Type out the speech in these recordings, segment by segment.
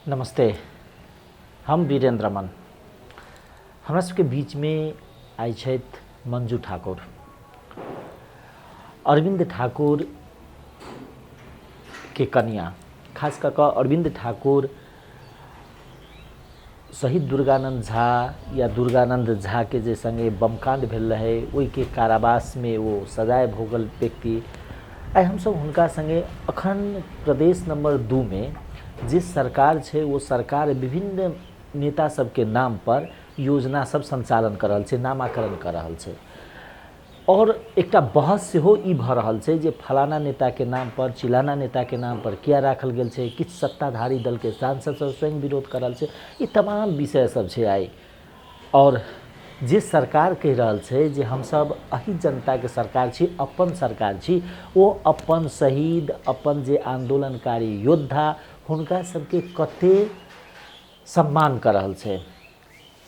नमस्ते, हम वीरेंद्र रमन। हमरा सबके बीचमे आइ छथि मंजू ठाकुर। अरविन्द ठाकुर के कनिया, खास कऽ कऽ अरविन्द ठाकुर शहीद दुर्गानन्द झा या दुर्गानन्द झाके जे सङ्गे बमकाण्ड भेल रहै ओहिके कारावासमे ओ सजाय भोगल व्यक्ति। आइ हमसभ हुनका सङ्गे अखन प्रदेश नम्बर 2 मे जे सरकार छै ओ सरकार विभिन्न नेता सबके नामपर योजना सब सञ्चालन कऽ रहल छै, नामाकरण कऽ रहल छै आओर एकटा बहस सेहो ई भऽ रहल छै जे फलाना नेताके नामपर चिलाना नेताके नामपर किया राखल गेल छै। किछु सत्ताधारी दलके सांसद सब स्वयं विरोध कऽ रहल छै। ई तमाम विषय सब छै आइ। आओर जे सरकार कहि रहल छै जे हमसब एहि जनताके सरकार छी, अपन सरकार छी, ओ अपन शहीद, अपन जे आन्दोलनकारी योद्धा हुनका सबके कते सम्मान कऽ रहल छै।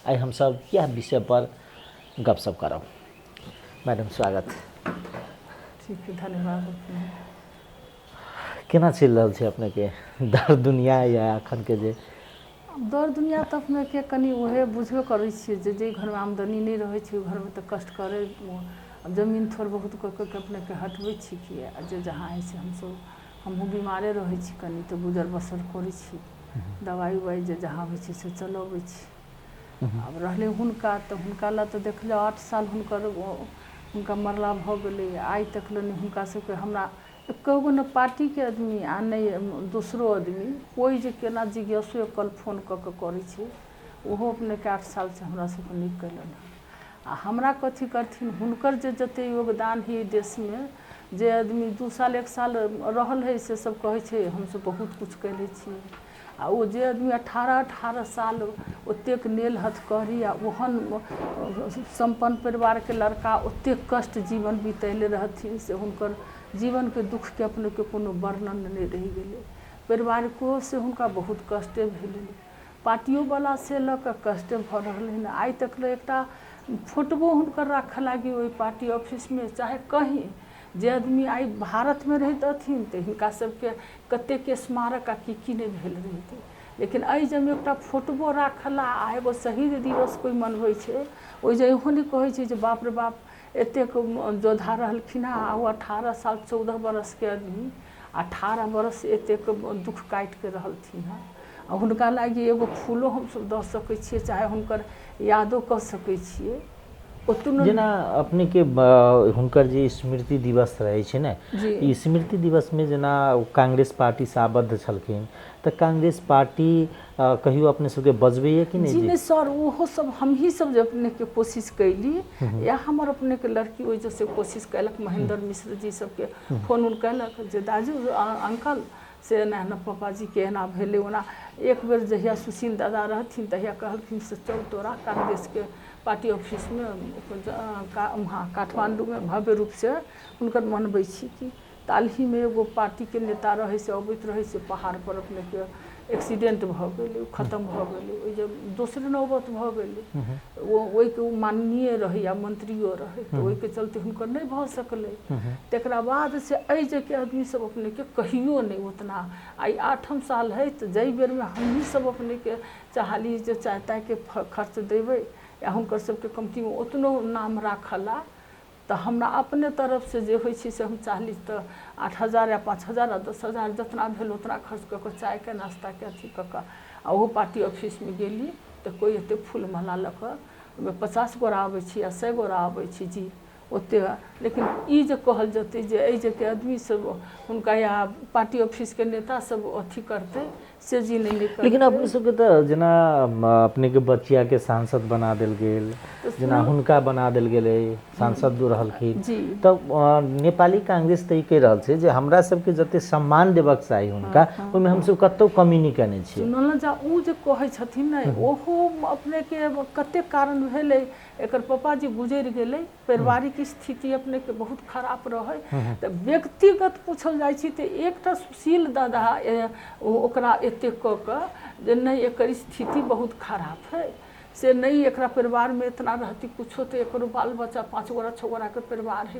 आइ हमसब इएह विषयपर गपशप करब। मैडम स्वागत। ठीक है, धन्यवाद। केना चलि रहल छै अपनेके दर दुनिया या अखनके जे दर दुनिया? तऽ अपनेके कनि उहे बुझबे करै छियै जे जाहि घरमे आमदनी नहि रहै छै ओहि घरमे तऽ कष्ट करै। आब जमीन थोड़ बहुत कऽ कऽ के अपनेके हटबै छी कि आ जे जहाँ हइ से हमसब हमहूँ बीमारे रहै छी कनि तऽ गुजर बसर करै छी, दवाइ उवाइ जे जहाँ होइ छै से चलबै छी। आब रहलै हुनका तऽ हुनका लए तऽ देखले 8 साल हुनकर हुनका मरला भऽ गेलै, आइ तक लए नहि हुनका सबके हमरा एको गो नहि पार्टीके आदमी आ नहि दोसरो आदमी कोइ जे केना जिज्ञासो कल फोन कऽ कऽ करै छै, ओहो अपनेके 8 सालसँ हमरा सबके नहि कयलनि हँ। आ हमरा कथी करथिन? हुनकर जे जते योगदान हइ एहि देशमे, जे आदमी 2 साल 1 साल रहल हइ से सब कहै छै हमसब बहुत किछु कयले छियै, आ ओ जे आदमी 18 18 साल ओतेक नेल हथकड़ी आ ओहन सम्पन्न परिवारके लड़का ओतेक कष्ट जीवन बितैले रहथिन से हुनकर जीवनके दुःखके अपनेके कोनो वर्णन नहि रहि गेलै। पारिवारिकोसँ हुनका बहुत कष्टे भेलनि, पार्टियोवला से लऽ कऽ कष्टे भऽ रहलै। आइ तक ले एकटा फोटोओ हुनकर राखऽ लागी ओहि पार्टी ऑफिसमे चाहे कहीँ, जे आदमी आइ भारतमे रहितथिन तऽ हिनका सबके कतेक स्मारक आ की की नहि भेल रहितै, लेकिन एहि जमे एकटा फोटोओ राखला आ एगो शहीद दिवस कोइ मनबै छै ओहि जे इहो नहि कहै छै जे बाप रे बाप एतेक योद्धा रहलखिन हँ आ ओ 18 साल 14 बरसके आदमी 18 बरस एतेक दुःख काटिके रहलथिन हँ आ हुनका लागि एगो फूलो हमसब दऽ सकै छियै चाहे हुनकर यादो कऽ सकै छियै ओतनो। जेना अपनेके हुनकर जे स्मृति दिवस रहै छै ने, ई स्मृति दिवसमे जेना कांग्रेस पार्टीसँ आबद्ध छलखिन तऽ कांग्रेस पार्टी कहियो अपने सबके बजबैए कि नहि? जी नहि सर, ओहो सब हमही सब जे अपनेके कोशिश कैली या हमर अपनेके लड़की ओहि से कोशिश कयलक, महेंद्र मिश्र जी सबके फोन उन कयलक जे दाजू अंकल से एना एना पापाजीके एना भेलै ओना। एक बेर जहिया सुशील दादा रहथिन तहिया कहलखिन से चल तोरा कांग्रेसके पार्टी ऑफिसमे वहाँ काठमाण्डूमे भव्य रूपसँ हुनकर मनबै छी कि तालहीमे एगो पार्टीके नेता रहै से अबैत रहै से पहाड़पर अपनेके एक्सीडेंट भऽ गेलै, ओ खतम भऽ गेलै। ओहि जे दोसरे नौबत भऽ गेलै, ओ ओहिके ओ माननीय रहै या मंत्रियो रहै तऽ ओहिके चलते हुनकर नहि भऽ सकलै। तकरा बाद से एहि जगहके आदमी सब अपनेके कहियो नहि उतना। आइ 8म साल हइ तऽ जाहि बेरमे हमही सब अपनेके चाहली जे चाय तायके खर्च देबै या हुनकर सबके कमतीमे ओतनो नाम राखला तऽ हमरा अपने तरफसँ जे होइ छै से हम चाहली तऽ 8000 या 5000 या 10,000 जितना भेल उतना खर्च कऽ कऽ चायके नाश्ताके अथी कऽ कऽ आ ओहो पार्टी ऑफिसमे गेली तऽ कोइ एते फूल माला लऽ कऽ ओहिमे 50 गोरा अबै छी या 100 गोरा अबै छी जी ओते। लेकिन ई जे कहल जेतै जे एहि जगहके आदमी सब हुनका या पार्टी ऑफिसके नेता सब अथी करतै से जी नहि। लेकिन अपने सबके तऽ जेना अपनेके बचियाके सांसद बना देल गेल, जेना हुनका बना देल गेलै, सांसद रहलखिन तऽ नेपाली कांग्रेस तऽ ई कहि रहल छै जे हमरा सबके जते सम्मान देबक चाही हुनका ओहिमे हमसब कतहु कमी नहि केने छियै। सुनल जा ओ जे कहै छथिन ने ओहो अपनेके कतेक कारण भेलै। एकर पापाजी गुजरि गेलै, पारिवारिक स्थिति अपनेके बहुत खराब रहै तऽ व्यक्तिगत पूछल जाइ छै तऽ एकटा सुशील दादा ओकरा एतेक कऽ कऽ जे नहि एकर स्थिति बहुत खराब है से नहि एकरा परिवारमे इतना रहती कुछो तऽ एकरो बाल बच्चा 5 गोरा 6 गोराके परिवार है,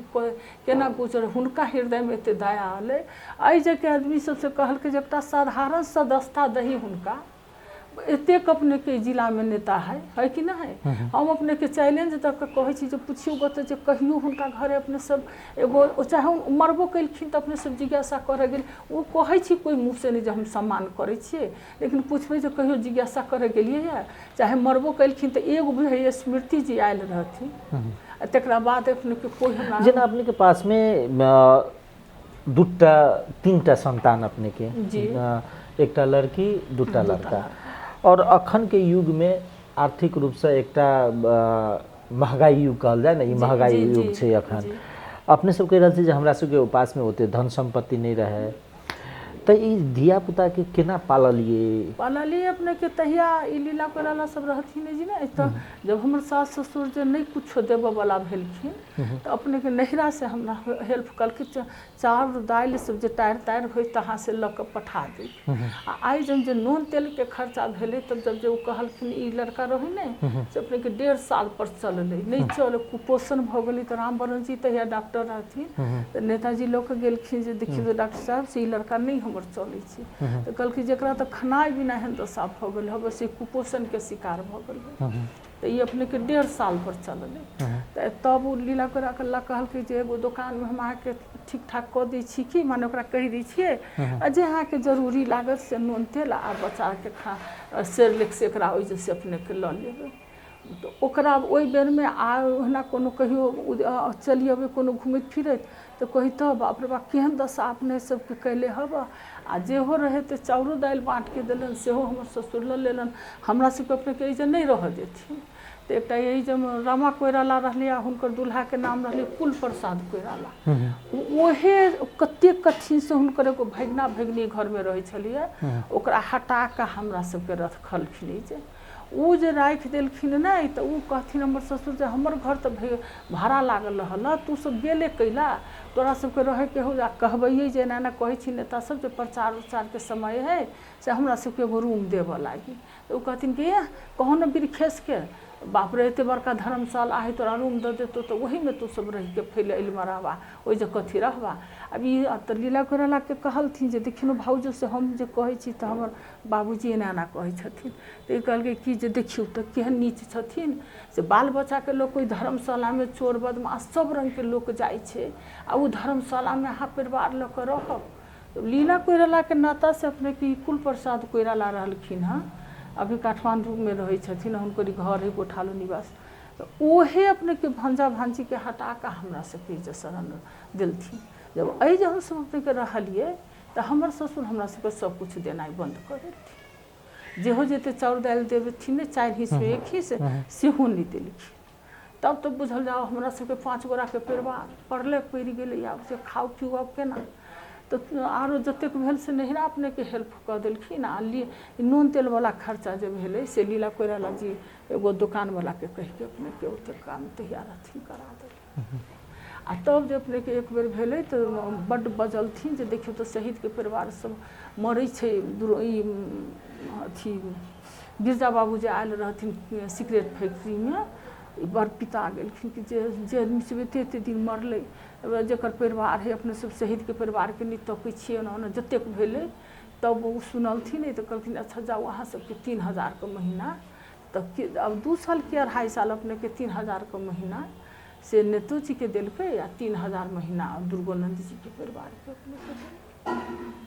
केना गुजर। हुनका हृदयमे एते दया एलै एहि जगहके आदमी सबसँ कहलकै जे एकटा साधारण सदस्यता दही हुनका। एतेक अपनेके जिलामे नेता है, है कि नहि है? हम अपनेके चैलेंज दऽ कऽ कहै छी जे पुछियौ गऽ तऽ जे कहियो हुनका घरे अपने सब एगो चाहे ओ मरबो केलखिन तऽ अपने सब जिज्ञासा करऽ गेल, ओ कहै छी कोइ मुँहसँ नहि जे हम सम्मान करै छियै, लेकिन पुछबै जे कहियो जिज्ञासा करऽ गेलियै यऽ? चाहे मरबो केलखिन तऽ एगो बुझाइए स्मृति जी आयल रहथिन, आ तकरा बाद अपनेके कोइ हमरा। जेना अपनेके पासमे दूटा तीनटा संतान अपनेके जी। एकटा लड़की, दूटा लड़का, और अखन के युग में आर्थिक रूप से एकटा महगाई युग कहल जाय ने, ई महगाई युग छै अखन। अपने सब कहि रहल छी जे हमरा सबके उपास में ओते धन संपत्ति नहीं रहे, तऽ ई धिया पुता के केना पाललिए? पाललिए अपने के तहिया ई लीला कोइराला सब रहथिन जी ने, तऽ जब हमर सास ससुर जे नहि कुछो देबऽ वाला भेलखिन तऽ अपने के नैहरा से हमरा हेल्प कलखिन, चाउर दालि सब जे टारि तारि होइ तहाँ से लऽ कऽ पठा दै। आ आइ जब जे नून तेलके खर्चा भेलै तब जब जे ओ कहलखिन, ई लड़का रहै ने से अपनेके 1.5 साल पर चललै, नहि चल, कुपोषण भऽ गेलै। तऽ रामवरण जी तहिया डॉक्टर रहथिन, तऽ नेताजी लऽ कऽ गेलखिन जे देखियौ डॉक्टर साहब, से ई लड़का नहि हमर चलै छै। तऽ कहलखिन जकरा तऽ खेनाइ बिना एहन दशा भऽ गेल हँ, से कुपोषणके शिकार भऽ गेल हँ। तऽ ई अपनेके 1.5 साल पर चललै। तऽ तब ओ लीला कोइराला कहलकै जे एगो दोकानमे हम अहाँके ठीक ठाक कऽ दै छी, की मने ओकरा कहि दै छियै, आ जे अहाँके जरूरी लागत से नून तेल आ बच्चाके खा सेरलेक्स एकरा ओहि से अपनेके लऽ लेबै। तऽ ओकरा ओहि बेरमे आ ओहिना कोनो कहियो चलि अबै कोनो घुमैत फिरैत तऽ कहितऽ बाप रे बाप, केहन दशा अपने सबके कयले हबऽ। आ जेहो रहै तऽ चाउरो दालि बाँटिके देलनि, सेहो हमर ससुर लऽ लेलनि। हमरा सबके अपनेके एहि जे नहि रहऽ देथिन। तऽ एकटा एहि जे रमा कोइराला रहलै आ हुनकर दुल्हाके नाम रहलै कुल प्रसाद कोइराला, ओहे कतेक कठिनसँ हुनकर एगो भगिना भगिनी घरमे रहै छलैए, ओकरा हटा कऽ हमरा सबके रखलखिन। जे ओ जे राखि देलखिन नहि तऽ ओ कहथिन हमर ससुर जे हमर घर तऽ भाड़ा लागल रहल हँ, तू सब गेले कैला, तोरा सबके रहैके हौ आ कहबैए जे एना एना कहै छी नेता सब जे प्रचार उचारके समय हइ से हमरा सबके एगो रूम देबऽ लागी। तऽ ओ कहथिन कि एह कहू ने बिरखेशके, बाप रे एते बड़का धर्मशाला हइ, तोरा रूम दऽ देतौ तऽ ओहीमे तू सब रहिके फैलैलमे रहबा, ओहि जे कथी रहबा। आब ई तऽ लीला कोइरालाके कहलथिन जे देखियौ ने भाउजो, से हम जे कहै छी तऽ हमर बाबूजी एना एना कहै छथिन। तऽ ई कहलकै कि जे देखियौ तऽ केहन नीच छथिन से बाल बच्चाके लोक ओहि धर्मशालामे चोर बदमाश सब रङ्गके लोक जाइ छै आ ओ धर्मशालामे अहाँ परिवार लऽ कऽ रहब। लीला कोइरालाके नातासँ अपनेके ई कुल प्रसाद कोइराला रहलखिन हँ, अभी काठमाण्डूमे रहै छथिन, हुनकर ई घर हइ गोठालो निवास। तऽ ओहे अपनेके भांजा भांजीके हटा कऽ हमरा सबके जे शरण देलथिन। जब एहि जे हमसब अपनेके रहलियै तऽ हमर ससुर हमरा सबके सब किछु देनाइ बन्द कऽ देलथिन। जेहो जते चाउर दालि देथिन ने 4 हिस्समे 1 हिस्स सेहो नहि देलखिन। तब तऽ बुझल जाउ हमरा सबके 5 गोराके परिवार पड़ले पड़ि गेलै, आब से खाउ पीउ आब केना। तऽ आरो जतेक भेल से नैहरा अपनेके हेल्प कऽ देलखिन आ नून तेलवला खर्चा जे भेलै से लीला कोइराला जी एगो दोकानवलाके कहिके अपनेके ओतेक काम तहिया रहथिन करा देलखिन। आ तब जे अपनेके एक बेर भेलै तऽ बड्ड बजलथिन जे देखियौ तऽ शहीदके परिवार सब मरै छै। ई अथी गिरजा बाबू जे आयल रहथिन सिगरेट फैक्ट्रीमे, ई बड़ पिता गेलखिन कि जे जे आदमी सब एते एते दिन मरलै, जकर परिवार हइ, अपने सब शहीदके परिवारके नहि तकै छियै, ओना ओना जतेक भेलै। तब ओ सुनलथिन तऽ कहलखिन अच्छा जाउ, अहाँ सबके 3000के महीना तऽ आब 2 साल कि 2.5 साल अपनेके 3000के महीना से नेतोजीके देलकै आ 3000 महीना दुर्गोनन्द जीके परिवारके अपनेके देलकै।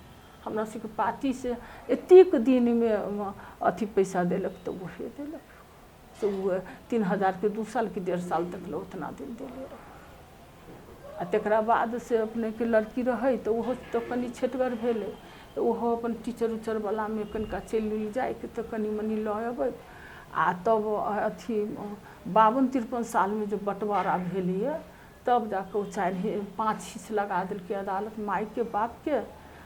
हमरा सबके पार्टीसँ एतेक दिनमे अथी पैसा देलक तऽ उहे देलक से ओ 3000के 2 साल कि 1.5 साल तक ले उतना दिन देले रहै। आ तकरा बाद से अपनेके लड़की रहै तऽ ओहो तऽ कनि छेटगर भेलै तऽ ओहो अपन टीचर उचरवलामे कनिका चलि उलि जाइके तऽ कनि मनि लऽ अबै। आ तब अथी 52-53 सालमे जे बँटवारा भेलैए तब जाकऽ ओ 4-5 हिस्स लगा देलकै अदालत, मायके बापके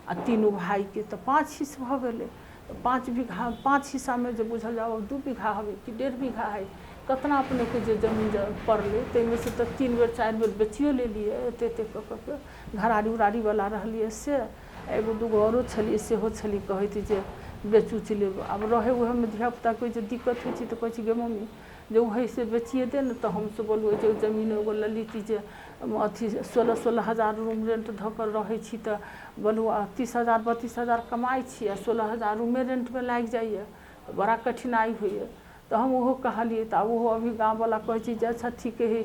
आ तीनू भाइके, तऽ 5 हिस्स भऽ गेलै। तऽ 5 बीघा 5 हिस्सामे जे बुझल जाउ 2 बीघा हबै कि 1.5 बीघा हइ, कतना अपनेके जे जमीन पड़लै ताहिमे से तऽ 3 बेर 4 बेर बेचियो लेलियै एते एते कऽ कऽ के घरारी उरारीवला रहलियै से एगो दूगो औरो छलियै सेहो छलियै कहैत जे बेच उच लेब। आब रहै उएहमे धियापुताके जे दिक्कत होइ छै तऽ कहै छै गे मम्मी जे ओहिसँ बेचिए दे ने, तऽ हमसभ बोलबै जे जमीन एगो लऽ लीती जे अथी 16-16 हजार रूम रेंट धऽ कऽ रहै छी तऽ बोलू 30 हजार 32 हजार कमाइ छी आ 16 हजार रूमे रेंटमे लागि जाइए, तऽ बड़ा कठिनाइ होइए। तऽ हम ओहो कहलियै, तऽ आब ओहो अभी गामवला कहै छै जे अच्छा ठीके हइ,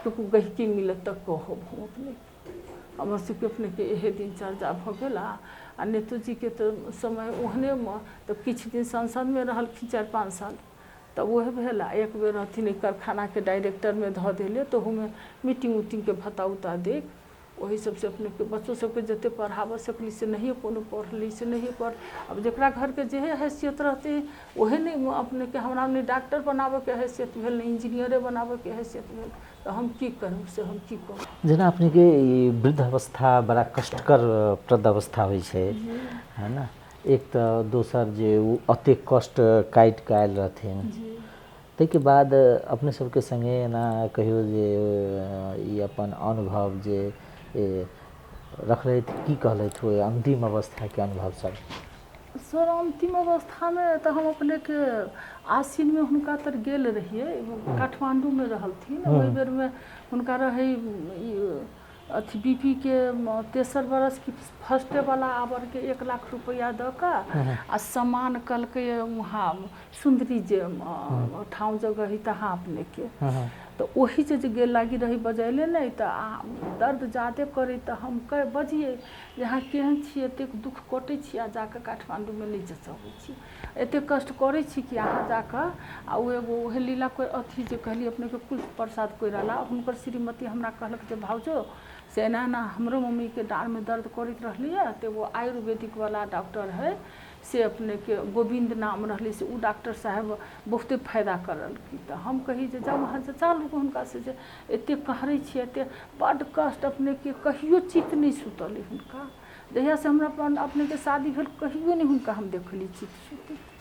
गहिकी मिलत तऽ कहब हम अपनेके। हमर सबके अपनेके इएह दिनचर्या भऽ गेल। आ नेतोजीके तऽ समय ओहनेमे तऽ किछु दिन संसदमे रहलखिन 4-5 साल, तऽ ओहे भेल। आ एक बेर रहथिन एहि कारखानाके डाइरेक्टरमे धऽ देले, तऽ ओहूमे मीटिंग उटिंगके भत्ता उत्ता दै, ओही सबसँ अपनेके बच्चो सबके जतेक पढ़ाबऽ सकली से नहिए कोनो पढ़ली, से नहिए पढ़। आब जकरा घरके जेहे हैसियत रहतै ओहे ने अपनेके। हमरा नहि डॉक्टर बनाबऽके हैसियत भेल, नहि इंजीनियरे बनाबऽके हैसियत भेल, तऽ हम की करू, से हम की कहू। जेना अपनेके ई वृद्ध अवस्था बड़ा कष्टकर प्रद अवस्था होइ छै, है ने? एक तऽ दोसर जे ओ एतेक कष्ट काटि कऽ आयल रहथिन, ताहिके बाद अपने सबके सङ्गे एना कहियौ जे ई अपन अनुभव जे रखलथि, की कहलथि ओहि अन्तिम अवस्थाके अनुभव सब? सर, अन्तिम अवस्थामे तऽ हम अपनेके आसिनमे हुनका तर गेल रहियै, काठमाण्डूमे रहलथिन। ओहि बेरमे हुनका रहै ई अथी बी पी के तेसर बरस कि फर्स्टे वाला आबरके 1 लाख रुपैआ दऽ कऽ आ सामान कहलकै वहाँ सुन्दरी जे ठाउँ जगह हइ तहाँ अपनेके। तऽ ओही जे गेल लागी रही बजैले नहि, तऽ दर्द जादे करै, तऽ हम कह बजियै जे अहाँ केहन छी, एतेक दुःख कटै छी आ जाकऽ काठमाण्डूमे नहि जचबै छी, एतेक कष्ट करै छी कि अहाँ जाकऽ। आ ओ एगो ओहे लीला कोइ अथी जे कहली अपनेके कुल प्रसाद कोइराला, हुनकर श्रीमती हमरा कहलक जे भाउजो से एना एना हमरो मम्मीके डाँड़मे दर्द करैत रहलैए, तऽ एगो आयुर्वेदिकवला डॉक्टर हइ से अपनेके गोविन्द नाम रहलै, से ओ डॉक्टर साहेब बहुते फायदा करलखिन। तऽ हम कही जे जाउ अहाँ जचा लू हुनकासँ जे एतेक कहरै छियै, एतेक बड्ड कष्ट अपनेके। कहियो चित्त नहि सुतल अइ हुनका, जहियासँ हमरा अपन अपनेके शादी भेल कहियो नहि हुनका हम देखली चित्त सुतैत।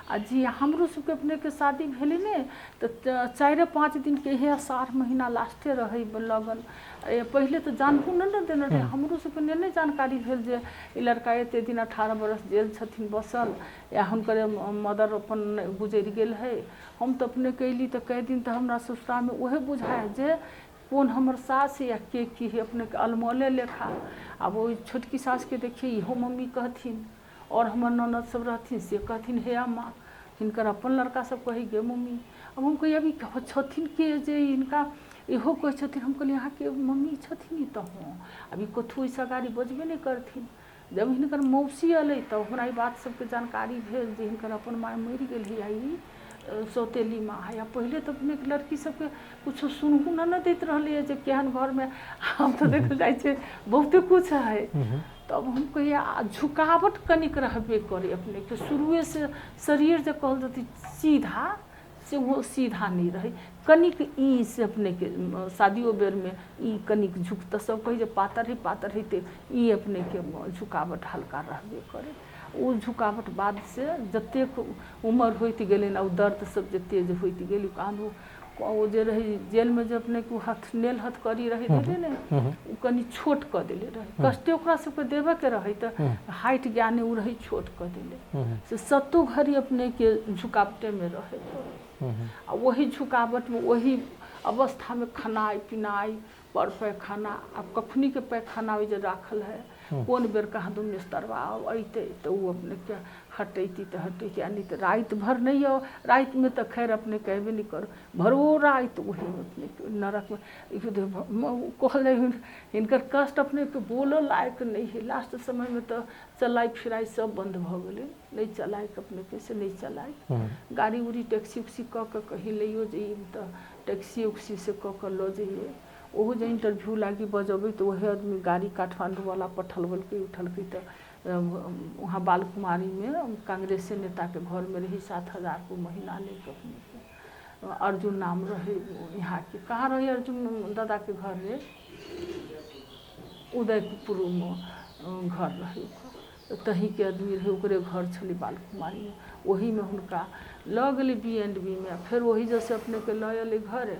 आ जी हमरो सबके अपनेके शादी भेलै ने, तऽ 4-5 दिनके इएह अषाढ़ महीना लास्टे रहै लगन। पहिले तऽ जानहु नहि ने देने रहै, हमरो सबके नहि ने जानकारी भेल जे ई लड़का एते दिन 18 बरस जेल छथिन बसल या हुनकर मदर अपन गुजरि गेल हइ। हम तऽ अपने कयली तऽ कए दिन तऽ हमरा ससुरामे उएह बुझाइ जे कोन हमर सास या के की हइ, अपनेके अलमोले लेखा। आब ओहि छोटकी सासके देखियै, इहो मम्मी कहथिन, आओर हमर ननद सब रहथिन से कहथिन हे अम्मा, हिनकर अपन लड़का सब कहै गे मम्मी। आब हम कहियै अभी छथिन के जे हिनका इहो कहै छथिन? हम कहलियै अहाँके मम्मी छथिन ई? तऽ हँ। आब ई कथु ओहिसँ गाड़ी बजबे नहि करथिन। जब हिनकर मौसी अयलै तब हमरा ई बात सबके जानकारी भेल जे हिनकर अपन माय मरि गेल हइ आ ई सौतेली माँ हइ। आ पहिले तऽ अपनेके लड़की सबके किछो सुनहु नहि ने दैत रहलैए जे केहन घरमे, आब तऽ देखल जाइ छै बहुते किछु हइ। तब हम कहियै आ झुकावट कनिक रहबे करै अपनेके शुरुएसँ, शरीर जे कहल जेतै सीधा से ओ सीधा नहि रहै, कनिक ई से अपनेके शादियो बेरमे ई कनिक झुक, तऽ सब कहै जे पातर हइ पातर हइ, तऽ ई अपनेके झुकावट हल्का रहबे करै। ओ झुकावट बादसँ जतेक उमर होइत गेलै ने, ओ दर्द सब जे तेज होइत गेल, कहाँ ओ जे रहै जेलमे जे अपनेके ओ हथ नेल हथकड़ी रहै देले ने, ओ कनि छोट कऽ देले रहै। कष्टे ओकरा सबके देबऽके रहै तऽ हाइट ज्ञाने ओ रहै छोट कऽ देले, से सत्तो घड़ी अपनेके झुकावटेमे रहै। आ ओही झुकावटमे ओही अवस्थामे खेनाइ पिनाइ पर पैखाना, आब कखनीके पैखाना ओहि जे राखल है, कोन बेर कहाँ दू मिस्तरवा अयतै तऽ ओ अपनेके हटैती तऽ हटैती, आ नहि तऽ राति भरि नहि आउ। रातिमे तऽ खैर अपने कहबे नहि करू, भरो राति ओहीमे अपनेके नरकमे कहल जाइ। हिनकर कष्ट अपनेके बोलऽ लायक नहि हइ। लास्ट समयमे तऽ चलाइ फिराइ सब बन्द भऽ गेलै, नहि चलाइके अपनेके से नहि चलाइ गाड़ी उड़ी, टैक्सी उक्सी कऽ कऽ कहीं लैयो जइयै तऽ टैक्सी उक्सीसँ कऽ कऽ लऽ जइयै। ओहो जे इंटरव्यू लागी बजबै तऽ ओहे आदमी गाड़ी काठमाण्डूवला पठलकै उठलकै, तऽ वहाँ बालकुमारीमे कांग्रेसे नेताके घरमे रही, 7000 को महीना लैके अपनेके। अर्जुन नाम रहै यहाँके, कहाँ रहै अर्जुन दादाके घर रे? उदयपुरमे घर रहै ओकर, तहीँके आदमी रहै, ओकरे घर छलै बालकुमारीमे। ओहीमे हुनका लऽ गेलै बी एंड बी मे, फेर ओहि जैसे अपनेके लऽ अयलै घर।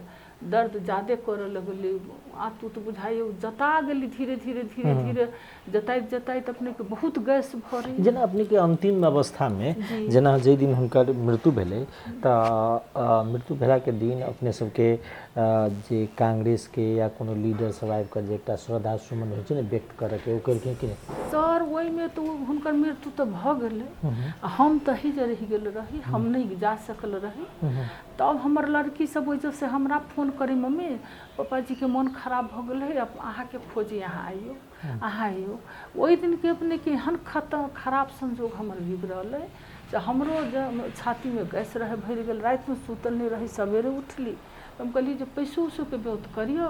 दर्द जादे करऽ लगलै, आँत उत बुझाइए, जता गेली धीरे धीरे धीरे धीरे जताइत जताइत अपनेके बहुत गैस भरै। जेना अपनेके अन्तिम अवस्थामे, जेना जाहि दिन हुनकर मृत्यु भेलै, तऽ मृत्यु भेलाके दिन अपने सबके जे कांग्रेसके या कोनो लीडर सब आबिकऽ जे एकटा श्रद्धा सुमन होइ छै ने व्यक्त करऽके, ओ केलखिन कि नहि? सर, ओहिमे तऽ हुनकर मृत्यु तऽ भऽ गेलै, हम तही जे रहि गेल रही, हम नहि जा सकल रही। तब हमर लड़की सब ओहिजसँ हमरा फोन करै, मम्मी, पापाजीके मोन खराब भऽ गेल है, अहाँके खोजी, अहाँ अइयौ, अहाँ अइयौ। ओहि दिनके अपनेके एहन खतम खराब संजोग हमर बिगड़ल अइ जे हमरो जे छातीमे गैस रहै भरि गेल। रातिमे सुतल नहि रही, सवेरे उठली, हम कहलियै जे पैसो उसोके ब्योत करियौ।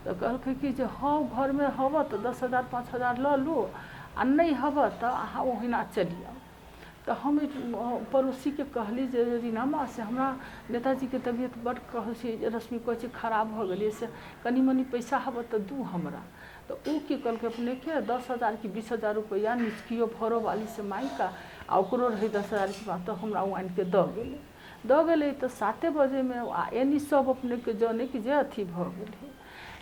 तऽ कहलकै कि जे हँ, घरमे हबऽ तऽ 10,000 5,000 लऽ लू, आ नहि हबऽ तऽ अहाँ ओहिना चलि आउ। तऽ हम पड़ोसीके कहली जे रीना माँ, से हमरा नेताजीके तबियत बड्ड कहै छै रश्मि, कहै छै खराब भऽ गेलै, से कनि मनि पैसा हबऽ तऽ दू हमरा। तऽ ओ की कहलकै अपनेके, 10,000 कि 20,000 रुपैआ निचकियो भरऽवालीसँ माँगिकऽ, आ ओकरो रहै 10,000 रुपैआ, तऽ हमरा ओ आनिके दऽ गेलै। दऽ गेलै तऽ 7 बजेमे आ एनी सब अपनेके जनै कि जे अथी भऽ गेलै।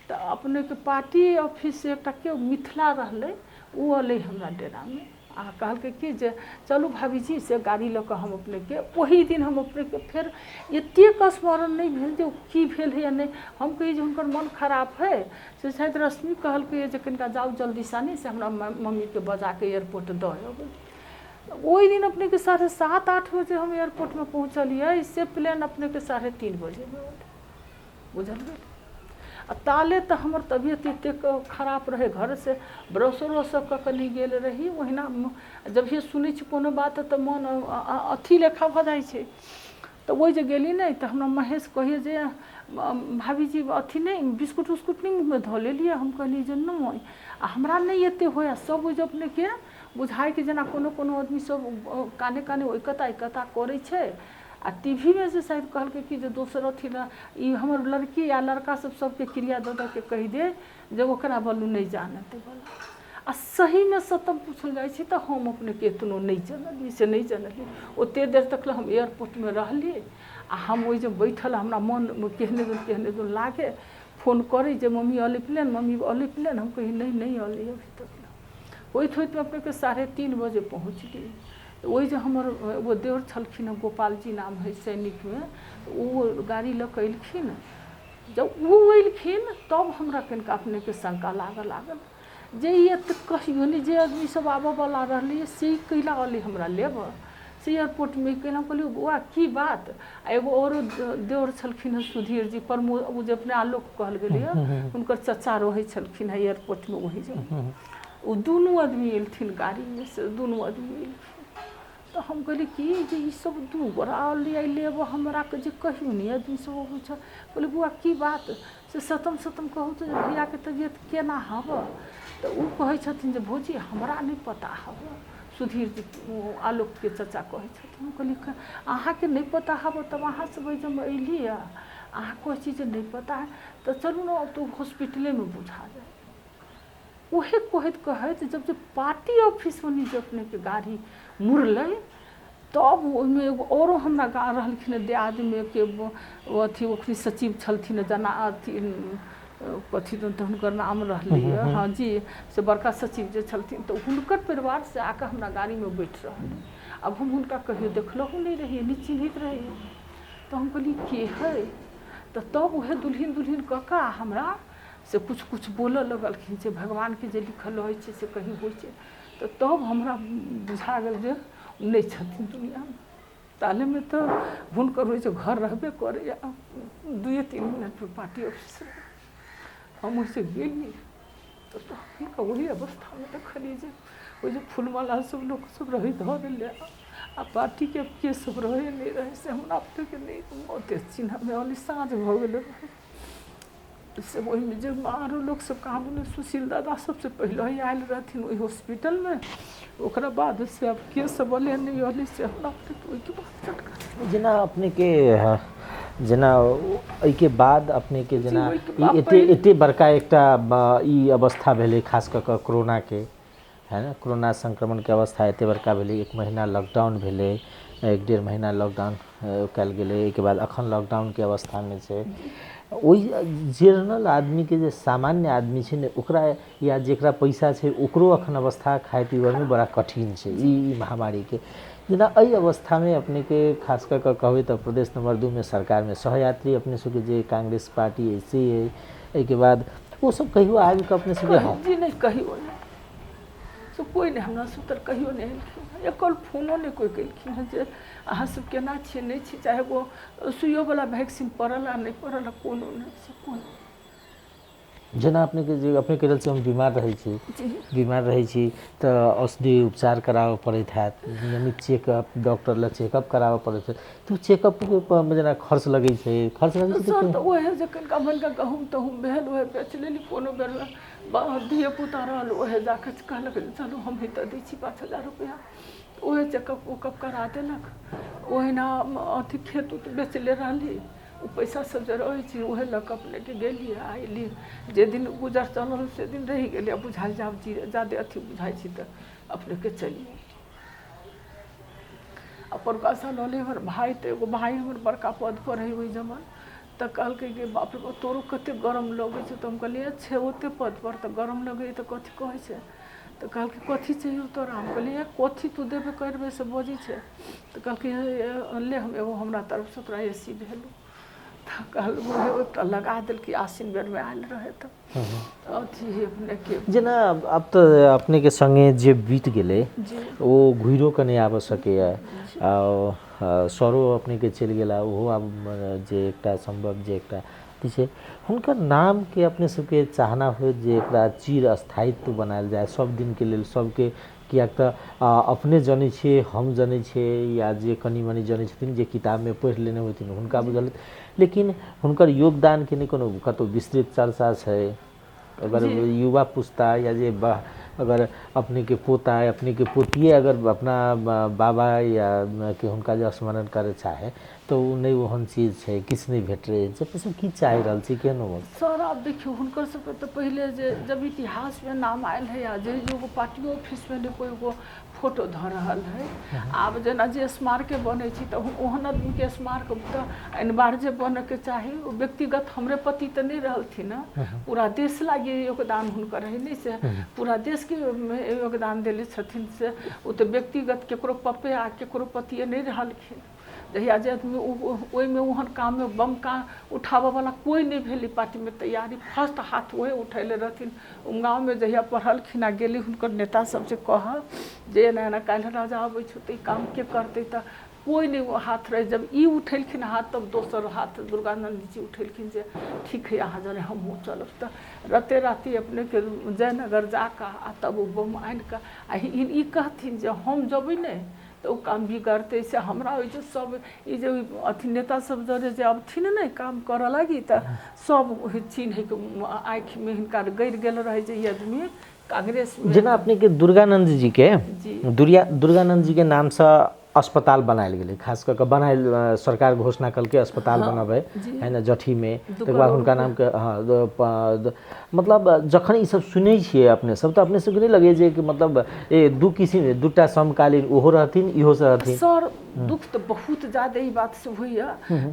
तऽ अपनेके पार्टी ऑफिससँ एकटा केओ मिथिला रहलै, ओ अयलै हमरा डेरामे आ कहलकै कि जे चलू भाभीजी, से गाड़ी लऽ कऽ हम अपनेके। ओही दिन हम अपनेके फेर एतेक स्मरण नहि भेल जे की भेल है या नहि। हम कही जे हुनकर मन खराब है, से शायद रश्मि कहलकै जे कनिका जाउ जल्दी सानी से हमरा मम्मीके बजाके एयरपोर्ट दऽ अबै। ओहि दिन अपनेके 7:30 8 बजे हम एयरपोर्टमे पहुँचलियै, से प्लेन अपनेके 3:30 बजेमे अयलै, बुझलियै? आ ताले तऽ हमर तबियत एतेक खराब रहै, घरसँ ब्रश उरश कऽ कऽ नहि गेल रही। ओहिना जभिए सुनै छी कोनो बात तऽ मन अथी लेखा भऽ जाइ छै। तऽ ओहि जे गेली नहि तऽ हमरा महेश कहैए जे भाभीजी, अथी नहि बिस्कुट उस्कुट नहि मुँहमे धऽ लेलियै? हम कहलियै जे नहि। आ हमरा नहि एतेक होइए, सब ओहि जे अपनेके बुझाइ कि जेना कोनो कोनो आदमी सब काने काने ओहि कता एहि कता करै छै। आ टी वी मे जे शायद कहलकै कि जे दोसर अथी लए ई हमर लड़की आ लड़का सब सबके क्रिया दऽ दऽ के कहि दे जे ओकरा बलू नहि जानतै बला। आ सहीमे सतम पूछल जाइ छै तऽ हम अपनेके एतनो नहि जनलियै, से नहि जनलियै। ओते देर तक हम एयरपोर्टमे रहलियै आ हम ओहि जे बैठल हमरा मन केहने दन केहने दन लागे। फोन करै जे मम्मी, अलै प्लेन? मम्मी, अलै प्लेन? हम कही नहि, नहि अलै अभी तक। होइत होइत अपनेके 3:30 बजे पहुँचली। ओहि जे हमर एगो देवर छलखिन हँ, गोपालजी नाम हइ, सैनिकमे, ओ गाड़ी लऽ कऽ अएलखिन। जब ओ अएलखिन तब हमरा कनिका अपनेके शङ्का लागऽ लागल जे ई एतेक कहियो नहि जे आदमी सब आबऽवला रहलैए से कैला अएलै हमरा लेबऽ से एयरपोर्टमे कैला? हम कहलियै, बौआ, की बात? आ एगो औरो देवर छलखिन हँ, सुधीर जी प्रमोद, ओ जे अपने आलोक कहल गेलैए, हुनकर चचा रहै छलखिन हँ एयरपोर्टमे ओहि जगह। ओ दुनू आदमी एलथिन गाड़ीमे, से दुनू आदमी एलखिन तऽ हम कहलियै कि जे ई सब दू गोरा अयलै लेबऽ हमरा के जे कहियो नहि आदमी सब अबै छै। कहलियै, बौआ, की बात? से सतम सतम कहू तऽ जे भैयाके तबियत केना हबऽ? तऽ ओ कहै छथिन जे भौजी, हमरा नहि पता हबऽ। सुधीर जी, आलोकके चचा कहै छथिन। हम कहलियै, अहाँके नहि पता हबऽ तब अहाँ सब एहिठाम अयलियै, अहाँ कहै छी जे नहि पता है, तऽ चलू ने तऽ हॉस्पिटलेमे बुझा जायत। उहे कहैत कहैत जब जे पार्टी ऑफिसमे जे अपनेके गाड़ी मुड़लै, तब ओहिमे एगो औरो हमरा गा रहलखिन हँ दियादमे के अथी, ओखनी सचिव छलथिन हँ, जेना अथी कथी तऽ हुनकर नाम रहलै हँ जी, से बड़का सचिव जे छलथिन, तऽ हुनकर परिवार से आके हमरा गाड़ीमे बैठ रहलै। आब हम हुनका कहियो देखलहुँ नहि रहियै, नहि चिन्हैत रहियै। तऽ हम कहलियै, के हइ? तऽ तब उएह दुल्हिन दुल्हिन कऽ कऽ हमरा से किछु किछु बोलऽ लगलखिन जे भगवानके जे लिखल रहै छै से कहीं होइ छै। तऽ तब हमरा बुझा गेल जे नहि छथिन दुनिआँमे। तालेमे तऽ हुनकर होइ छै घर रहबे करैए, 2-3 मिनटपर पार्टी ऑफिस रहै। हम ओहिसँ गेली तऽ हुनका ओही अवस्थामे देखलियै जे ओहि जे फूलमाला सब लोक सब रहै धऽ देले, आ पार्टीके के सब रहै नहि रहै से हमरा अपनेके नहि ओते चिन्हऽमे अलै। साँझ भऽ गेल रहै। से ओहिमे जे आरो लोकसभ कहाँ दुनू सुशील दादा सबसँ पहिले ही आयल रहथिन ओहि हॉस्पिटलमे। ओकरा बाद से आब के सब अलै नहि अलै से हमरा ओहिके बाद जानकारी। जेना अपनेके, जेना एहिके बाद अपनेके जेना ई एते एते बड़का एकटा ई अवस्था भेलै, खास कऽ कऽ कोरोनाके है ने, कोरोना संक्रमणके अवस्था एते बड़का भेलै, एक महीना लॉकडाउन भेलै, एक डेढ़ महीना लॉकडाउन कयल गेलै, एहिके बाद अखन लॉकडाउनके अवस्थामे छै। ओहि जेनरल आदमीके जे सामान्य आदमी छै ने ओकरा या जकरा पैसा छै ओकरो अखन अवस्था खाय पीबैमे बड़ा कठिन छै ई महामारीके। जेना एहि अवस्थामे अपनेके खास कऽ कऽ कहबै तऽ प्रदेश नंबर 2 मे सरकारमे सहयात्री अपने सबके जे कांग्रेस पार्टी अइ से अइ, एहिके बाद ओसब कहियो आबि कऽ अपने सबके हँ जी नहि, कहियो नहि, से कोइ नहि हमरा सब तर कहियो नहि एलखिन, एकल फोनो नहि कोइ केलखिन हँ जे अहाँ सब केना छियै नहि छियै, चाहे ओ सुइयोवला वैक्सीन पड़ल आ नहि पड़ल, कोनो नहि, से कोइ। जेना अपनेके जे अपने कहि रहल छी हम बीमार रहै छी, बीमार रहै छी तऽ औषधि उपचार कराबऽ पड़ैत हैत, नियमित चेकअप डॉक्टर लग चेकअप कराबऽ पड़ैत हैत, तऽ चेकअपके जेना खर्च लगै छै, खर्च लगै छै सर? तऽ ओहे जे कनिका मनिका गहूँम तहूम भेल ओहे बेच लेली। कोनो बेर धिये पुता रहल, ओहे जाके कहलक चलू हमही दऽ दै छी 5000 रुपैआ, ओहे चेकअप उकअप करा देलक। ओहिना अथी खेत उत बेचले रहली, ओ पैसा सब जे रहै छै उहे लऽ कऽ अपनेके गेली आ अयली। जे दिन गुजर चलल से दिन रहि गेली, आ बुझायल जे आब जादे अथी बुझाइ छै तऽ अपनेके चलि अयली। आ परुका साल रहलै हमर भाय, तऽ एगो भाय हमर बड़का पदपर हइ ओहि जमन, तऽ कहलकै कि बाप रे बाप, तोरो कतेक गरम लगै छौ। तऽ हम कहलियै छै ओतेक पदपर तऽ गरम लगैए तऽ कथी कहै छै? तऽ कहलकै कथी चाहियौ तोरा? हम कहलियै कथी तू देबे करबै से बजै छै। तऽ कहलकै ले हम एगो हमरा तरफसँ तोरा ए सी भेलौ। तऽ कहलकै एकटा लगा देलकै, आसिन बेरमे आयल रहै तऽ अथी अपनेके। जेना आब तऽ अपनेके सङ्गे जे बीत गेलै ओ घुरिओ कऽ नहि आबि सकैए, आ सरो अपनेके चलि गेला, ओहो आब जे एकटा सम्भव जे एकटा अथी छै, हुनकर नामके अपने सबके चाहना होइत जे एकरा चिर स्थायित्व बनायल जाय सब दिनके लेल सबके, किएक तऽ अपने जनै छियै, हम जनै छियै, या जे कनि मनि जनै छथिन जे किताबमे पढ़ि लेने होथिन हुनका बुझल, लेकिन हुनकर योगदानके नहि कोनो कतहु विस्तृत चर्चा छै। अगर युवा पुस्ता या जे अगर अपनेके पोता अपनेके पोतिए अगर अपना बाबा या के हुनका जे स्मरण करय चाहे तऽ ओ नहि ओहन चीज छै, किछु नहि भेटै छै। अपने सब की चाहि रहल छी, केहन अवस्था? सर, आब देखियौ, हुनकर सबके तऽ पहिले जे जब इतिहासमे नाम आयल है आ जे एगो पार्टियो ऑफिसमे नहि कोइ एगो फोटो धऽ रहल है। आब जेना जे स्मारके बनै छै तऽ ओहन आदमीके स्मारक तऽ अनिवार्य बनऽके चाही। ओ व्यक्तिगत हमरे पति तऽ नहि रहलथिन हँ, पूरा देश लागि योगदान हुनकर है नहि, से पूरा देशके योगदान देले छथिन। से ओ तऽ व्यक्तिगत केकरो पप्पे आ केकरो पतिए नहि रहलखिन। जहिया जे आदमी ओहिमे ओहन काममे बम का उठाबऽवला कोइ नहि भेलै पार्टीमे तैयारी, फर्स्ट हाथ ओहे उठेले रहथिन। गाँवमे जहिया पढ़लखिन आ गेली हुनकर नेता सब जे कहऽ जे एना एना काल्हि राजा अबै छौ तऽ ई काम के करतै, तऽ कोइ नहि ओ हाथ रहै। जब ई उठेलखिन हाथ तब दोसर हाथ दुर्गानन्द जी उठेलखिन जे ठीक हइ, अहाँ जरे हमहूँ चलब। तऽ राते राति अपनेके जयनगर जाकऽ आ तब ओ बम आनिकऽ आ ई कहथिन जे हम जेबै ने तऽ ओ काम बिगड़तै। से हमरा ओहि जे सब ई जे अथी नेता सब जरे जे अबथिन ने काम करऽ लागी तऽ सब ओहि चिन्हैके आँखिमे हिनका गड़ि गेल रहै जे ई आदमी कांग्रेसमे। जेना अपनेके दुर्गानन्द जीके दुर्गानन्द जीके नामसँ अस्पताल बनायल गेलै, खास कऽ कऽ बनायल सरकार घोषणा कलकै अस्पताल बनबै है ने जठीमे, तकर बाद हुनका नामके। हँ, मतलब जखन ई सब सुनै छियै अपने सब तऽ अपने सबके नहि लगैए जे कि मतलब ए दू किसिम दूटा समकालीन ओहो रहथिन इहो सब रहथिन? सर, दुख तऽ बहुत ज्यादा ई बातसँ होइए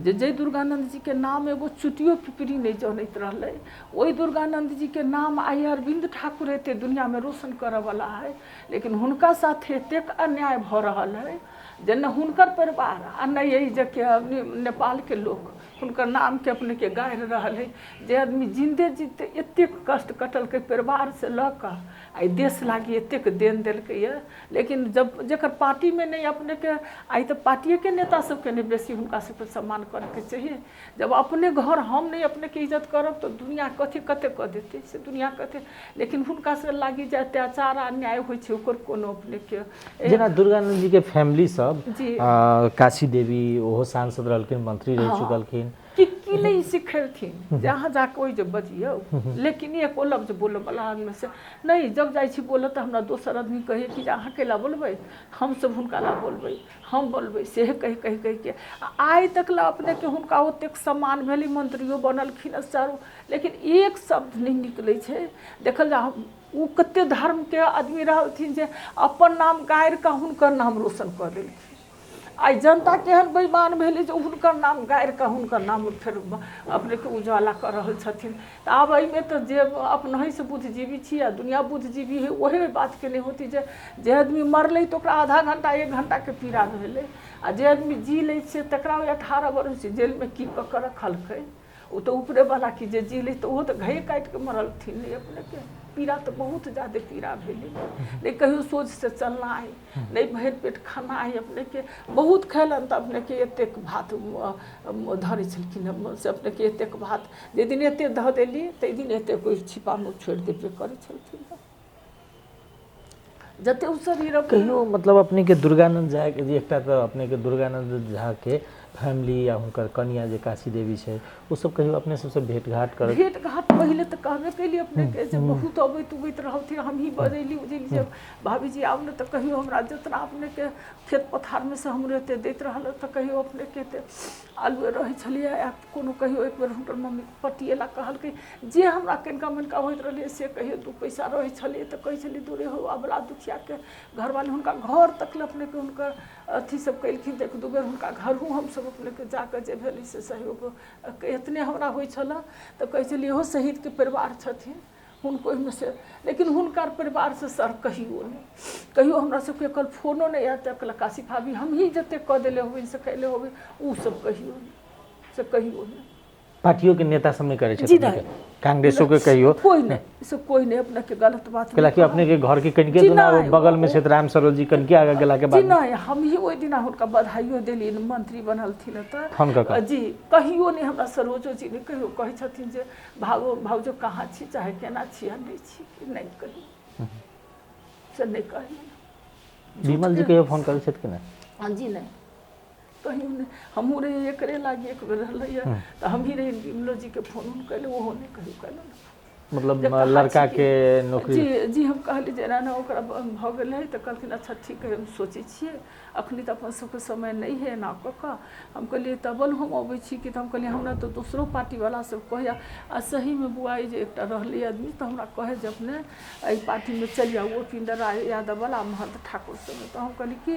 जे जाहि दुर्गानन्द जीके नाम एगो चुटियो पिपरी नहि जनैत रहलै, ओहि दुर्गानन्द जीके नाम आइ अरविन्द ठाकुर एते दुनिआँमे रोशन करऽवला है, लेकिन हुनका साथे एतेक अन्याय भऽ रहल है जे ने हुनकर परिवार आ ने एहि जे नेपालके लोक हुनकर नामके अपनेके गाड़ि रहल है। जे आदमी जिन्दे जीते एतेक कष्ट कटलकै, परिवारसँ लऽ कऽ आइ देश लागी एतेक देन देलकैए, लेकिन जब जकर पार्टीमे नहि अपनेके आइ तऽ पार्टिएके नेता सबके नहि बेसी हुनका सबके सम्मान करैके चाहिए। जब अपने घर हम नहि अपनेके इज्जत करब तऽ दुनिआ कथी कते कऽ देतै, से दुनिआ कते। लेकिन हुनका से लागी जे अत्याचार आ अन्याय होइ छै ओकर कोनो अपनेके। जेना दुर्गानंद जी के फैमिली सब जी काशी देवी ओहो सांसद रहलखिन, मंत्री रहि चुकलखिन। कि की नहि सिखेलखिन जे अहाँ जाकऽ ओहि जे बजियौ, लेकिन एको लफ्ज बोलऽवला आदमी से नहि। जब जाइ छी बोलऽ तऽ हमरा दोसर आदमी कहैए कि जे अहाँ कैला बोलबै, हमसब हुनका ला बोलबै, हम बोलबै, सेहे कहि कहि कहिके आइ तक ला अपनेके हुनका ओतेक सम्मान भेलै, मंत्रियो बनलखिन चारू, लेकिन एक शब्द नहि निकलै छै। देखल जाउ, ओ कते धर्मके आदमी रहलथिन जे अपन नाम गाड़ि कऽ हुनकर नाम रोशन कऽ देलखिन। आइ जनता केहन बेईमान भेलै जे हुनकर नाम गाड़िकऽ हुनकर नाम फेर अपनेके उजाला कऽ रहल छथिन। तऽ आब एहिमे तऽ जे अपनहिसँ बुद्धिजीवी छी आ दुनिआँ बुद्धिजीवी हइ, ओहे बातके नहि होती जे जे आदमी मरलै तऽ ओकरा आधा घण्टा एक घण्टाके पीड़ा भेलै, आ जे आदमी जी लै छै तकरा ओहि 18 बरस जेलमे की कऽ कऽ रखलकै? ओ तऽ ऊपरेवला की जे जी लै तऽ ओहो तऽ घैये काटिके मरलथिन नहि। अपनेके पीड़ा तऽ बहुत जादे पीड़ा भेलै, नहि कहियो सोझसँ चलनाइ, नहि भरि पेट खेनाइ। अपनेके बहुत खयलनि तऽ अपनेके एतेक भात धरै छलखिन से अपनेके एतेक भात, जाहि दिन एतेक धऽ देली ताहि दिन एतेक ओहि छिपामे छोड़ि देबे करै छलखिन जते ओ शरीर। कहियो मतलब अपनेके दुर्गानन्द झाके जे एकटा तऽ अपनेके दुर्गानन्द झाके फैमिली या हुनकर कनिया जे काशी देवी छै, ओ सब कहियो अपने सबसँ भेंट घाट कर? भेंट घाट पहिले तऽ कहबे कैली अपनेके जे बहुत अबैत उबैत रहथिन। हमही बजैली उजैली जे भाभीजी आउ ने, तऽ कहियो हमरा जितना अपनेके खेत पथारमे से हमरो एते दैत रहल, तऽ कहियो अपनेके एते आलुए रहै छलियै आ कोनो कहियो एक बेर हुनकर मम्मी पटिएला कहलकै जे हमरा कनिका मनिका होइत रहलै से कहियो 2 पैसा रहै छलै तऽ कहै छलियै दूरे हो अबला दुखियाके घरवाली। हुनका घर तक ले अपनेके हुनकर अथी सब केलखिन तऽ 1-2 बेर हुनका घरो हमसब अपनेके जाकऽ जे भेलै से सहयोग एतने हमरा होइ छलऽ। तऽ कहै छलियै इहो शहीदके परिवार छथिन, हुनको ओहिमे से, लेकिन हुनकर परिवारसँ सर कहियो नहि, कहियो हमरा सबके कल फोनो नहि आयत तऽ काशी भाभी हमही जतेक कऽ देले होबै से कैले होबै, ओ सब कहियो नहि, से कहियो नहि। पार्टियों के नेता सब नहीं करे जी नहीं, कांग्रेसों के कहियो कोई नहीं, से कोई नहीं अपने के गलत बात कैला कि अपने के घर के कनिके दुना बगल में से राम सरोज जी कनिके आगे गेला के बाद जी नहीं, हम ही ओहि दिना हुनका बधाइयो देलियनि मंत्री बनलथिन तऽ फोन कऽ जी कहियो नहीं हमरा सरोजो जी नहीं कहियो कहै छथिन जे भावो भाउजो कहाँ छी चाहे केना छी आ नहि छी, नहीं कहियो से नहीं कहियो। विमल जी कहियो फोन करै छथि कि नहि? जी नहीं, कहियो नहि। हमहूँ रहियै एकरे लागि एक बेर रहलैए तऽ हमही रहियै विमलो जीके फोन उन कैले, ओहो नहि कहियो कयलनि। मतलब लड़का के नौकरी जी जी हम कहली जे एना एना ओकरा भऽ गेल है, तऽ कहलखिन अच्छा ठीक है हम सोचै छियै, अखनी तऽ अपन सबके समय नहि है एना कऽ कऽ। हम कहलियै तबल हम अबै छी कि, तऽ हम कहलियै हमरा तऽ दोसरो पार्टीवला सब कहैए आ सहीमे बुआइ जे एकटा रहलै आदमी तऽ हमरा कहै जे अपने एहि पार्टीमे चलि आउ, उपेन्द्र यादववला महन्त ठाकुर सब। तऽ हम कहलियै कि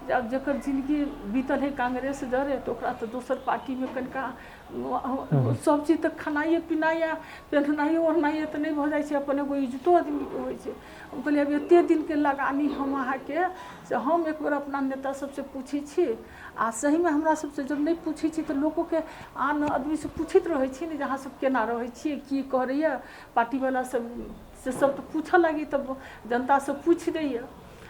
जे आब जकर जिनगी बीतल है कांग्रेस जरे तऽ ओकरा तऽ दोसर पार्टीमे कनिका सब चीज तऽ खेनाइए पिनाइए पेन्हनाइए ओढ़नाइए तऽ नहि भऽ जाइ छै, अपन एगो इज्जतो आदमीके होइ छै। हम कहलियै आब एते दिनके लगानी हम अहाँके से हम एक बेर अपना नेता सबसँ पूछै छी आ सहीमे हमरा सबसँ जब नहि पूछै छी तऽ लोकोके आन आदमीसँ पूछैत रहै छी ने जे अहाँ सब केना रहै छियै, की करैए पार्टीवला सब, से सब तऽ पूछऽ लागी तऽ जनता सब पूछि दैए।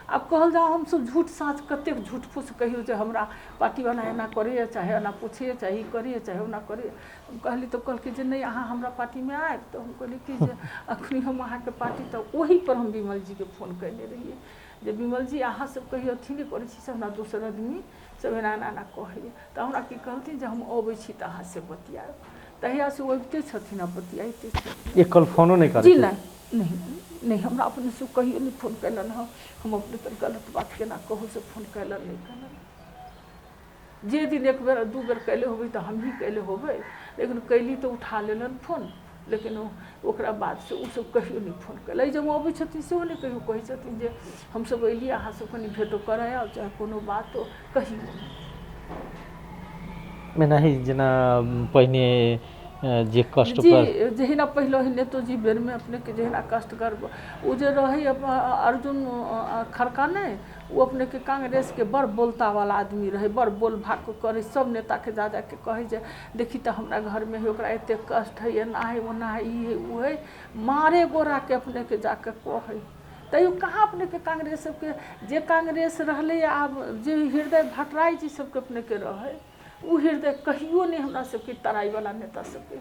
आब कहल जाउ हमसब झूठ साँच कतेक झूठ फूस कहियौ जे हमरा पार्टीवला एना करैए, चाहे एना पूछैए, चाहे ई करैए, चाहे ओना करैए। हम कहली तऽ कहलकै जे नहि अहाँ हमरा पार्टीमे आयब, तऽ हम कहली कि जे अखनी हम अहाँके पार्टी, तऽ ओहीपर हम विमल जीके फोन कयने रहियै जे विमल जी अहाँ सब कहियो अथी नहि करै छी से हमरा दोसर आदमी सब एना एना एना कहैए। तऽ हमरा की कहलथिन जे हम अबै छी तऽ अहाँसँ बतियाएब, तहियासँ ओ अबिते छथिन आ बतियाइते छथिन। एक कॉल फोनो नहि करै? जी नहि नहि नहि, हमरा अपनेसँ कहियो नहि फोन कयलनि हँ। हम अपने तर गलत बात केना कहू से फोन कयलनि नहि कयलनि। जे दिन एक बेर 2 बेर कैले होबै तऽ हमही कैले होबै, लेकिन कैली तऽ उठा लेलनि फोन, लेकिन ओकरा बाद से ओसब कहियो नहि फोन कयलनि। जब अबै छथिन सेहो नहि कहियो कहै छथिन जे हमसब अयलियै अहाँ सब कनि भेटो करऽ आउ, चाहे कोनो बात हो, कहियो नहि। एनाही जेना पहिने जे कष्ट जी जहिना पहिले नेतोजी बेरमे अपनेके जहिना कष्टकर ओ जे रहै अर्जुन खड़का नहि, ओ अपनेके कांग्रेसके बड़ बोलतावला आदमी रहै, बड़ बोल भाक करै, सब नेताके जा जाके कहै जे देखी तऽ हमरा घरमे है ओकरा एतेक कष्ट है, एना है ओना है, ई है ओ है, मारे गोराके अपनेके जाके कहै। तैयो कहाँ अपनेके कांग्रेस सबके जे कांग्रेस रहलै आब जे हृदय भट्टराय जी सबके अपनेके रहै ओ हृदय कहियो नहि हमरा सबके तराइवला नेता सबके।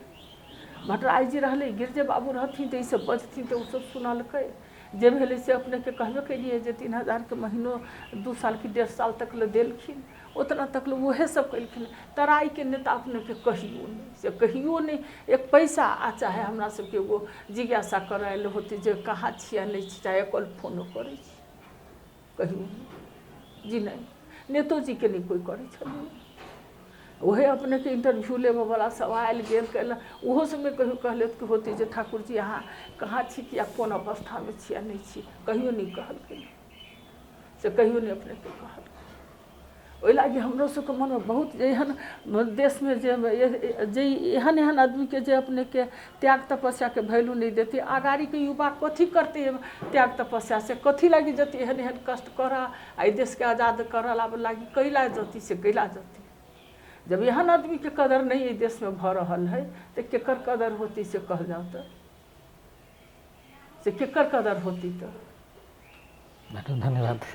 भट्टराय जी रहलै, गिरजे बाबू रहथिन तऽ ईसब बजथिन तऽ ओसब सुनलकै, जे भेलै से अपनेके कहबे केलियै जे 3000 के महीनो 2 साल कि 1.5 साल तक ले देलखिन, ओतना तक ले उएह सब केलखिन। तराइके नेता अपनेके कहियो नहि, से कहियो नहि एक पैसा आ चाहे हमरा सबके एगो जिज्ञासा करय लए होतै जे कहाँ छियै नहि छी, चाहे कॉल फोनो करै छी, कहियो नहि। जी नहि, नेतोजीके नहि कोइ करै छलै। उहे अपनेके इंटरव्यू लेबऽवला सब आयल गेल कयलक, ओहो सबमे कहियो कहलथि कि होतै जे ठाकुर जी अहाँ कहाँ छी कि आ कोन अवस्थामे छी आ नहि छी, कहियो नहि कहलखिन, से कहियो नहि अपनेके कहलखिन। ओहि लागि हमरो सबके मनमे बहुत एहन देशमे जे जे एहन एहन आदमीके जे अपनेके त्याग तपस्याके वैल्यू नहि देतै, अगाड़ीके युवा कथी करतै? त्याग तपस्या से कथी लागि जतै? एहन एहन कष्ट करऽ आ एहि देशके आजाद करऽ लागि कैला जतै, से कैला जतै? जब एहन आदमीके कदर नहि एहि देशमे भऽ रहल है तऽ केकर कदर होतै, से कहल जाउ तऽ से केकर कदर होतै? तऽ मैडम, धन्यवाद।